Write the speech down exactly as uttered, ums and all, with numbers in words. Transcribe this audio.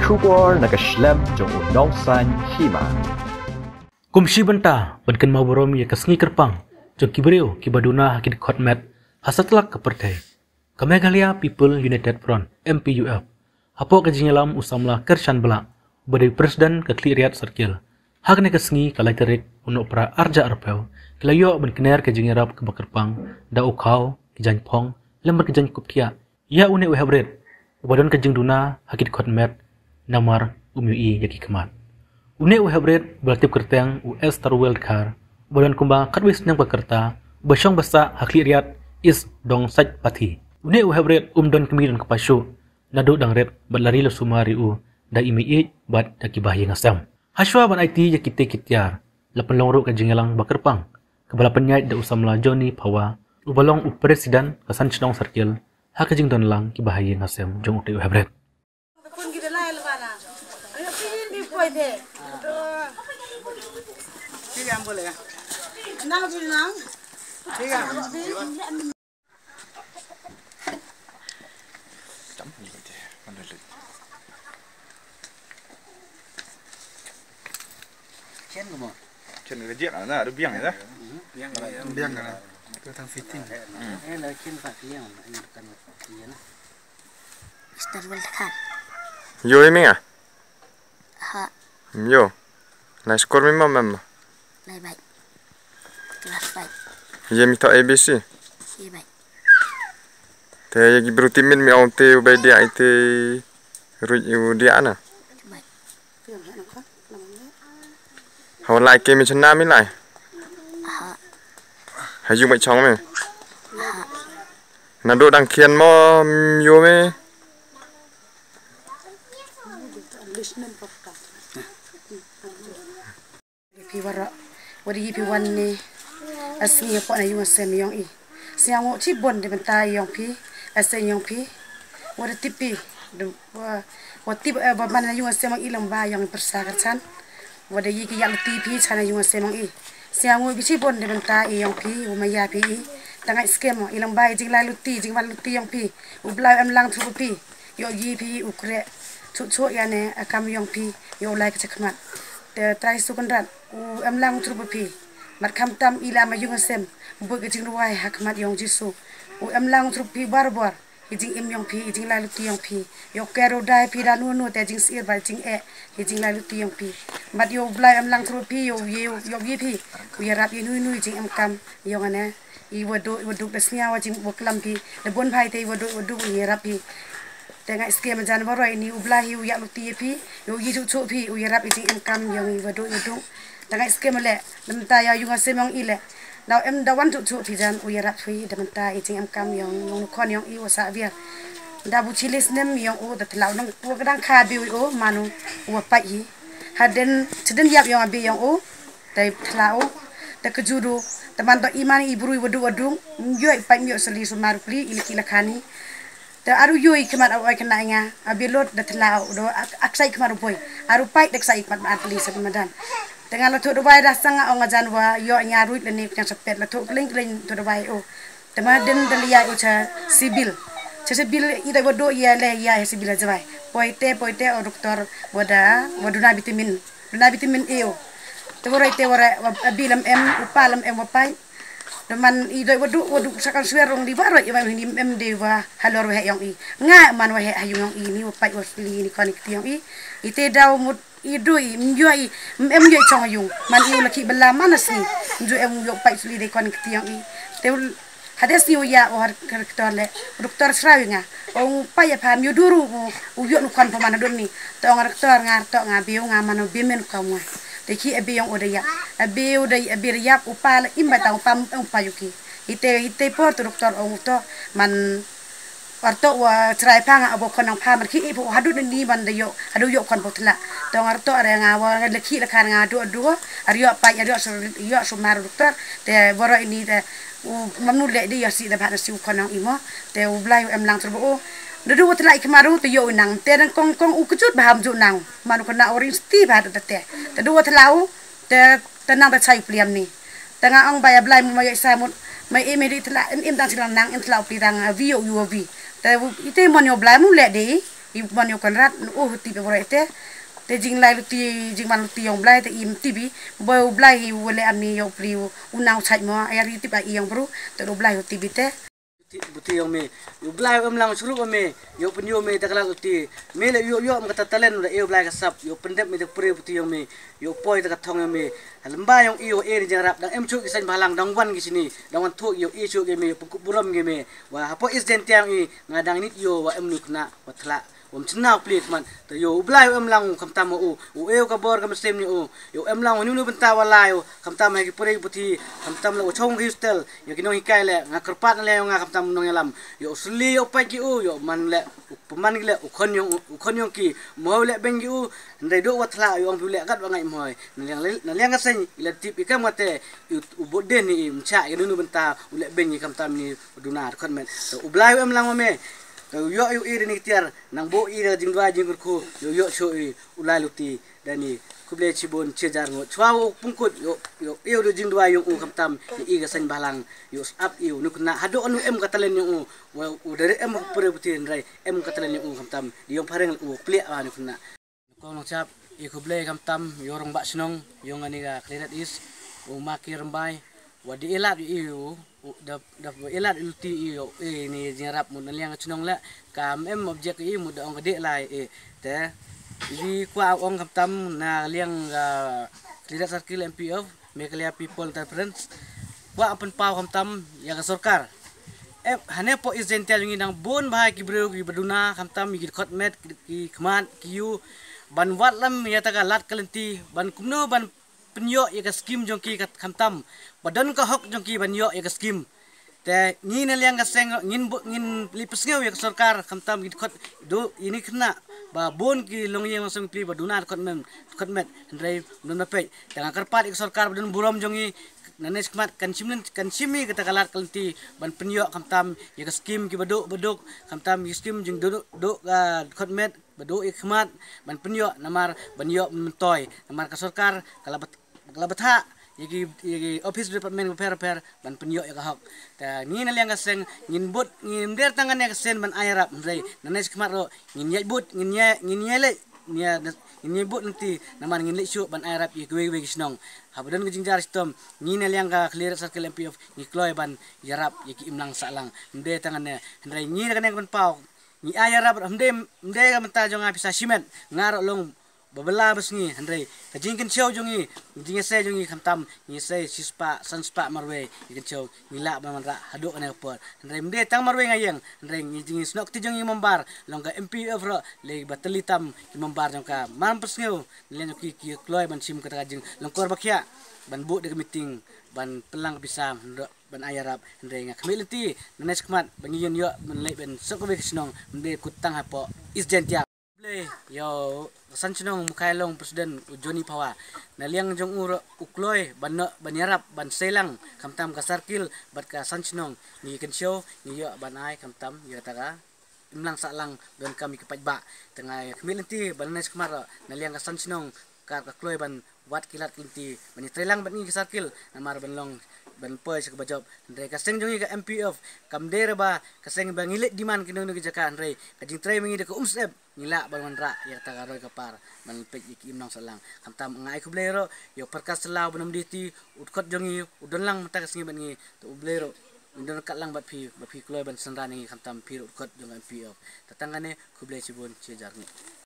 Khubor na ka shlem jong u nongsan hima. Kum shi bynta ban kynmaw burom ïa ka sngi kyrpang jong ki briew kiba duna ha ki dkhot met ha satlak ka pyrthei, ka Meghalaya People United Front, M P U F, hapoh ka jingïalam u samla Kyrshan Blah, uba dei u President ka Khliehriat Circle, ha kane ka sngi ka lai tarik u Nohprah arhajar arphew, ki la ïoh ban kner ka jingïarap kaba kyrpang da u khaw, ki jaiñphong lem bad ki jaiñkup thiah ïa une u heprit uba don ka jingduna ha ki dkhot met namar um ïohi ïa ki khmat. Une u heprit uba la tip kyrteng u Estarwell Dkhar, uba don kumba khatwei snem ka rta, uba shong ba sah ha Khliehriat East Dong Saitpathi. Une u heprit um don kmie don kpa shuh, naduh dang rit bad la ri la sumar ïa u da i mei ïeit bad da ki bahaïing hasem. Hashwa ban aiti ïa kitei ki tiar, la pynlong ruh ka jingïalang ba kyrpang, kaba la pynïaid da u samla Johnny Phawa, uba long u President ka San Shnong Circle, ha ka jingdon lang ki bahaïing hasem jong utei u heprit. Chen ko mo. Chen ka jiak na, ada biang ya. Biang ka na. Biang ka na. Tu tang fitting. Eh, la chen ka biang, ini kan iya na. Mister Weldekan. Yo, imi nga? Ha. Yo. Nai skor mi ma mem. Nai bai. Kelas bai. Ye mi to A B C. Ye bai. Te ye ki bru timin mi ong te u bai dia ite ruj u dia na. Bai. Hawa lai ke mi chena mi lai. Ha. Ha yu mai chong mi. Ha. Na do dang khian mo, mm, yo mi. Phi warok. Wada yi phi wan ni. Asngi ya pok na yung asem yong i. Siang wo chi bon de benta yong phi. Asem yong phi. Wada tipi. Wa, wa tip, eh, ba man na yung asem yong i lang ba yong persa kerchan. Wada yi ki yak ti phi chan na yung asem yong i. Siang wo bi chi bon de benta i yong phi. Wa maya phi i. Tangai skem i lang ba i jing lai luti, jing wan luti yong phi. U blau em lang thu phi. Yo yi phi u kre. Chu chu ya ne akam yong phi. Yo lai ka chakmat. Te trai su kan rat. U em lang u thru ba phi. Mat kham tam i la ma yung asem. Bui ka jingruwai ha khmat yong Jisu. U em lang u thru phi bar bar. I jing im yong phi, i jing lai luti yong phi. Yo kero dai phi da nu nu te jing sir ba jing e. I jing lai luti yong phi. Mat yo blai em lang thru phi, yo ye, yo ye phi. U ya rap i nu nu i jing em kam. Yong ane. I wadu, i wadu da snia wa jing wa klam phi. Da bon phai te i wadu, i wadu i ya rap phi. Te ngai skem jan baroi ni u blai hi u yak luti phi. Yo ye ju chu phi, u ya rap i jing em kam yong i wadu, i wadu. Tang ai skem le, da mynta ïa yung asem yong i le. Daw em da wan tu tu phi jan u yarap phi da mynta i jing em kam yong, yong u khon yong i u sa viar. Da bu chili snem yong u da thlaw nong u ka dang kha bi u manu u wa pait hi. Hadien chadien yap yong abi yong u da thlaw da ka judu da man da i man i brui wadu wadung. Yo i pait yo sali su maru pli i laki lakani. Te aru yoi khmat au ai kena nga abi lot da thlaw do ak, aksai khmat u poi. Aru pait da ksai khmat ma ar pli sa madan. Te nga la thu dubai da sanga ong ajan wa yo nga ruit le ni kyang sapet la thu kling kling thu dubai o. Te ma den da lia u cha sibil. Cha sibil i da wado ya le ya sibil aja bai. Poi te poi te o doktor wada waduna vitamin. Duna vitamin A o. Te wara te wara abi lam em upa lam em wapai. Daman i doi wadu wadu sakan swer rong di wara i wai ni em de wa halor wa he yong i. Nga man wa he ha yung yong i ni wa pai wa sli ni kon i kti yong i. I te daw mut i doi myo i em yo chong yung. Man i laki bela mana sni. Mjo em yo pai sli de kon i kti yong i. Te hades ni wa ya wa har doktor le. Doktor srawi nga. Ong pai ya pam yo duru u yo nu kon pa mana dun ni. Te ong doktor nga to nga biu nga mano bimen ko mo. Te ki abi yong o da yap. Abi o da abi da yap upa la imba ta upa upa yuki. Ite ite por tu doktor ong to man orto wa chrai pa nga abo khonang pa man ki ipo hadu ni man da yo hadu yo kon botla. Tong orto are nga wa leki la kan nga do do ar yo pa ar yo so yo so mar doktor te boro ini te u mamnu le de yo si da ba na si u khonang imo te u blai em lang terbo. Dudu wa tla i kemaru te yo nang te dang kong kong u kejut ba ham ju nang. Manu kena oring sti ba da te. Te du wa tla u te tenang da chai pliam ni. Tanga ong ba ya blai mu ma ya isa mut ma e me di tla in im dang silang nang in tla u pli dang vi yo u vi. Te ite mon yo blai mu le de. I ban ïoh kan rat, u tip ïa bro te. Te jing lai luti, jing ban luti ïong Blai te im tibi. Boy u Blai hi u le ami ïong pri u nau chait mo, ayar i tip a i ïong bro, te u Blai u tibi te. Buti ïong me, u Blai u em lang shurup me, ïong pynïoh me ta ka lad luti. Me le ïoh ïoh me kata talent da ïong Blai ka sap, ïong pyndep me ta pre buti ïong me, ïong poi ta ka thong ïong me. Lem ba ïong i ïong e ni jing rap, dang em shuh ki seng balang, dang wan ki sini, dang wan thuh ïong i shuh ki me, ïong pynkup burom ki me. Wa hapoh East Jaintia ïong i, nga dang nit ïong wa em nu kena, wa thla. Wam chna u pli khmat. Te ïong u Blai u em lang u khamtam u. U ïong ka bor ka mynsiem ni u. Ïong em lang u ni u bynta wa lai u. Khamtam ha ki pore ki puthi. Khamtam la u chong ki hostel. Ïong ki nong hikai le. Nga kyrpad na le ïong nga khamtam nong ïalam. Ïong u sli ïong u pait ki u. Ïong man le. U pynman ki le. U khon ïong u. U khon ïong ki. Mo le beng ki u. Ndai duk wa thla ïong u le gat wa ngai mo. Na liang le, na liang ka seng. Ila tip i kam ngate. U, u bot den ni i mcha ïong ni u bynta. U le beng ki khamtam ni. Duna khot met. Te u Blai u em lang wa me. Te u ïong ïong i ni tiar. Nang bo i da jingduwai jingkyrkhu, ïoh ïoh shuh i, u lai luti, da ni, khublei chibun, chijar ngut, chwa u pungkut, ïoh, ïoh, ïoh da jingduwai ïong u khamtam, ïoh i ka seng balang, ïoh sap ïoh, nu kena, haduh anu em ka talent ïong u, wa, u da em ka pura buti hynrei, em ka talent ïong u khamtam, di ïong phareng u pliak wa nu kena. Kong nong chap, i khublei khamtam, ïoh rong bak shnong, ïong ani ka Khliehriat East, u Maki Rymbai, wa di ilat i u, u, da, da ilat i luti i u, i ni jingrap mut na liang ka chnong le, kam em object i mut da ong ka dei lai i, te, i kwah ong khamtam na liang ka Khliehriat Circle M P of Meghalaya People Interference, kwah pynpaw khamtam ïa ka sorkar. Em, hane po East Jaintia ngi nang bun bha ki briew ki ba duna khamtam ki khot met ki khmat ki ïu ban wat lam ïa ta ka lad ka lynti ban kumno ban pynïoh ïa ka skim jong ki ka khamtam ba don ka hok jong ki ban ïoh ïa ka skim. Te ngi na liang ka seng ngin bu-, ngin lip sngew ïa ka sorkar khamtam ki khot du ini kena ba bun ki longïing longsem pli ba duna khot mem khot met hynrei mem na peit. Te nga kyrpad ïa ka sorkar ba don burom jong ngi nane khmat kan shim len-, kan shim ïa kata ka lad ka lynti ban pynïoh khamtam ïa ka skim ki ba duk ba duk khamtam ïa ka skim jing duk duk, ah, khot met ba duk ïa khmat ban pynïoh namar ban ïoh myntoi namar ka sorkar ka la bat-, ka la bthah ïa ki, ïa ki office department bapher bapher ban pynïoh ïa ka hok. Te ngi na liang ka seng ngin bud ngin der tang kane ka sien ban ai rap hynrei nane khmat ruh ngin ïaid bud ngin ïa, ngin ïa leh ïa, ngin ïaid bud nangti namar ngin leh shuh ban ai rap ïa kiwei kiwei ki shnong. Haba don ka jingjar shitom ngi na liang ka Khliehriat Circle M P of ngi kloi ban ïarap ïa ki imlang sahlang. Ym dei tang kane hynrei ngi na kane ka ban paw ngi ai ïarap ym dei, ym dei ka mynta jong nga pisa shimet nga ruh long ba bylla ba sngi hynrei ka jingkynshew jong ngi, jingïasei jong ngi khamtam ngi sei shispah sanspah marwei ngi kynshew ngi lah ban wanrah haduh kane ka por. Hynrei ym dei tang marwei nga ïeng hynrei ngi jingsnoh kti jong ngi member long ka M P of ruh lei ba tylli tam ki member jong ka mar pynsngew ngi len jong ki ki kloi ban shim kata ka jinglyngkor ba khiah ban buh da ka meeting ban pynlang ka pisa hynrei ban ai ïarap hynrei nga khmih lynti nane khmat ba ngi ïoh ban leit ban suk kawei ka shnong ym dei kut tang hapoh East Jaintia. Khublei ïa u san shnong Mukhai Long president u Johnny Phawa. Na liang jong u ruh u kloi ban noh ban ïarap ban sei lang khamtam ka circle bad ka san shnong ngi kynshew ngi ïoh ban ai khamtam ïa kata ka imlang sahlang donkam ïa ki paidbah. Te nga khmih lynti ban nane khmat ruh na liang ka san shnong ka, ka kloi ban wat ki lad ki lynti ban ïatrei lang bad ngi ki circle namar ban long ban poi sha kaba jop. Hynrei ka seng jong ngi ka M P of kam dei re ba ka seng ba ngi leit demand kino kino ki jaka hynrei ka jingtrei ma ngi da ka umsyep ngi lah ban wanrah ïa kata ka roi ka par ban peit ïa ki imlang sahlang. Khamtam nga ai khublei ruh ïa u Prakash Sylla u ban ym dei ti u dkhot jong ngi u don lang mynta ka sngi bad ngi te u Blei ruh u don kat lang bad phi ba phi kloi ban synran ïa ngi khamtam phi ruh u dkhot jong ka M P of. Te tang kane khublei shibun shi hajar nguh.